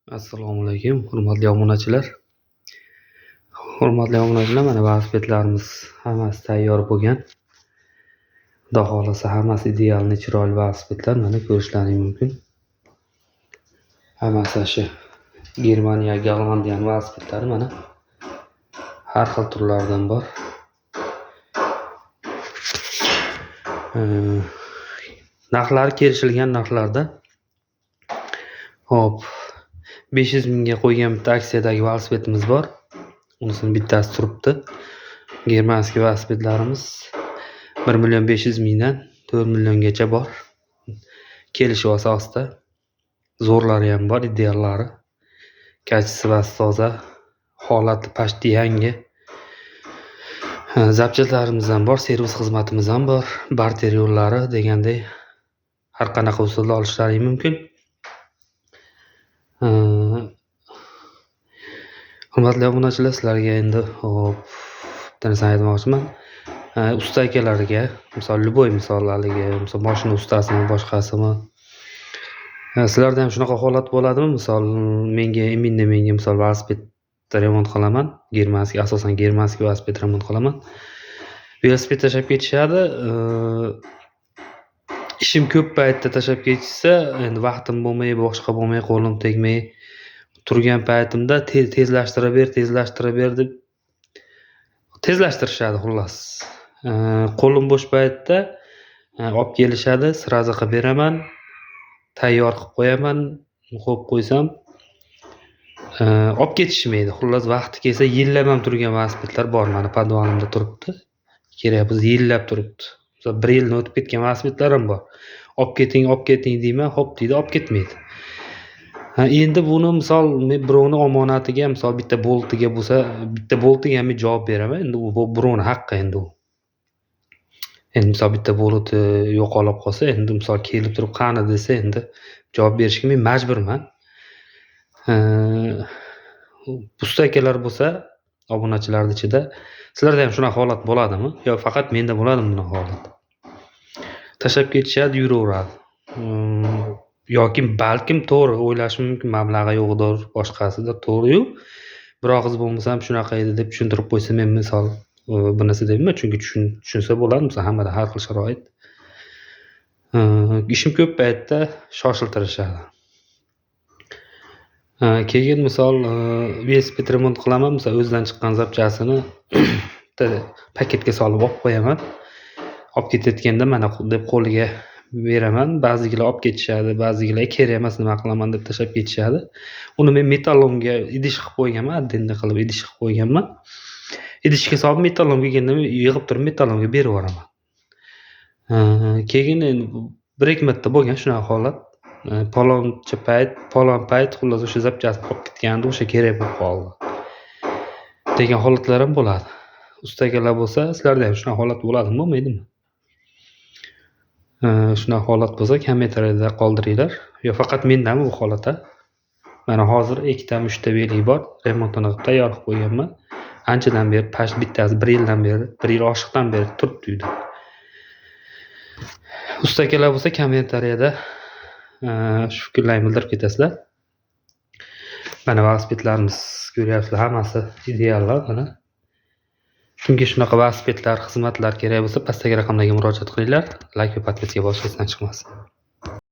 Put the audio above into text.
Assalomu alaykum, hurmatli obunachilar. Hurmatli obunachilar, mana velosipedlarimiz hammasi tayyor bo'lgan. Xudo xohlasa, hammasi идеальный, chiroyli velosipedlar, mana ko'rishlaring mumkin. Hammasi shu Germaniya, Gollandiyani velosipedlari, mana. Har xil turlaridan bor. Narxlari kelishilgan narxlarda. Xo'p, 500 mingga qo'ygan bitta aksiyadagi velosipedimiz bor. Unisini bittasi turibdi. Germanskiy velosipedlarimiz 1 million 500 mingdan 4 milliongacha bor. Kelishuv asosida. Zo'rlari ham bor, ideallari. Качествоsi toza, holati почти yangi. Запчастlarimiz ham bor, servis xizmatimiz ham bor. Barter yo'llari degandek har qanaqa usulda olishlaring mumkin. Hurmatli obunachilar, sizlarga endi hop bitta narsani aytmoqchiman. Usta akalarga, misol, любой, misol, haligi, misol, moshina ustasimi, boshqasimi. Sizlarda ham shunaqa holat bo'ladimi? Misol, menga именно menga, misol, velosiped remont qilaman. Germanskiy, asosan germanskiy velosiped remont qilaman. Velosiped tashlab ketishadi. Ishim ko'p paytda tashlab ketishsa, endi vaqtim bo'lmay, boshqa bo'lmay, qo'lim tegmay turgan paytimda tezlashtirib ber, tezlashtirib ber deb tezlashtirishadi, xullas. Qo'lim bo'sh paytda olib kelishadi, сразу qilib beraman. Tayyor qilib qo'yaman, qo'yib qo'ysam, olib ketishmaydi. Xullas, vaqti kelsa yillab ham turgan velosipedlar bor, mana podvalimda turibdi. Kerak bo'lsa yillab turibdi. Misol, 1 yildan o'tib ketgan velosipedlar ham bor. Olib keting, olib keting deyman, xo'p deydi, olib ketmaydi. Ha, endi buni, misol, men birovni omonatiga, misol, bitta boltiga bo'lsa, bitta boltiga ham men javob beraman. Endi u bu birovni haqqi endi u. Endi, misol, bitta bolti yo'qolib qolsa, endi, misol, kelib turib qani desa, endi javob berishga men majburman. Usta akalar bo'lsa, obunachilarni ichida sizlarda ham shunaqa holat bo'ladimi? Yo faqat menda bo'ladimi bunaqa holat? Tashlab ketishadi, yuraveradi. Yoki balkim to'g'ri o'ylashim mumkin, mablag'i yo'qdir, boshqasidir, to'g'ri-yu. Bir og'iz bo'lmasam shunaqa edi deb tushuntirib qo'ysa, men, misol, bir narsa demayman, chunki tushunsa bo'ladi, misol, hammada har xil sharoit. Ishim ko'p paytda shoshiltirishadi. Keyin, misol, velosiped remont qilaman, misol, o'zidan chiqqan запчастini bitta paketga solib olib qo'yaman. Olib ketayotganda mana deb qo'liga beraman. Ba'zilar olib ketishadi, ba'zilar kerak emas, nima qilaman deb tashlab ketishadi. Uni men metallomga idish qilib qo'yganman, отдельно qilib idish qilib qo'yganman. Idishga solib, metallom kelganda yig'ib turib metallomga berib yuboraman. Keyin endi bir ikki marta bo'lgan shunaqa holat. Paloncha payt, palon payt, xullas, o'sha запчасть qolib ketgandi, o'sha kerak bo'lib qoldi degan holatlar ham bo'ladi. Usta akalar bo'lsa, sizlarda ham shunaqa holat bo'ladimi, bo'lmaydimi? Shunaqa holat bo'lsa, kommentariyada qoldiringlar. Yo faqat mendami bu holat, a? Mana hozir ikkitami, uchta velik bor, remontini qilib tayyor qilib qo'yganman. Anchadan beri, почти bittasi 1 yildan beri, 1 yil oshiqdan beri turibdi uyda. Usta akalar bo'lsa, kommentariyada shu fikrlarni bildirib ketasizlar. Mana velosipedlarimiz, ko'ryapsizlar, hammasi ideallar mana. Kimga shunaqa velosipedlar, xizmatlar kerak bo'lsa, pastdagi raqamlarga murojaat qilinglar. Layk va подписка bosish esdan chiqmasin.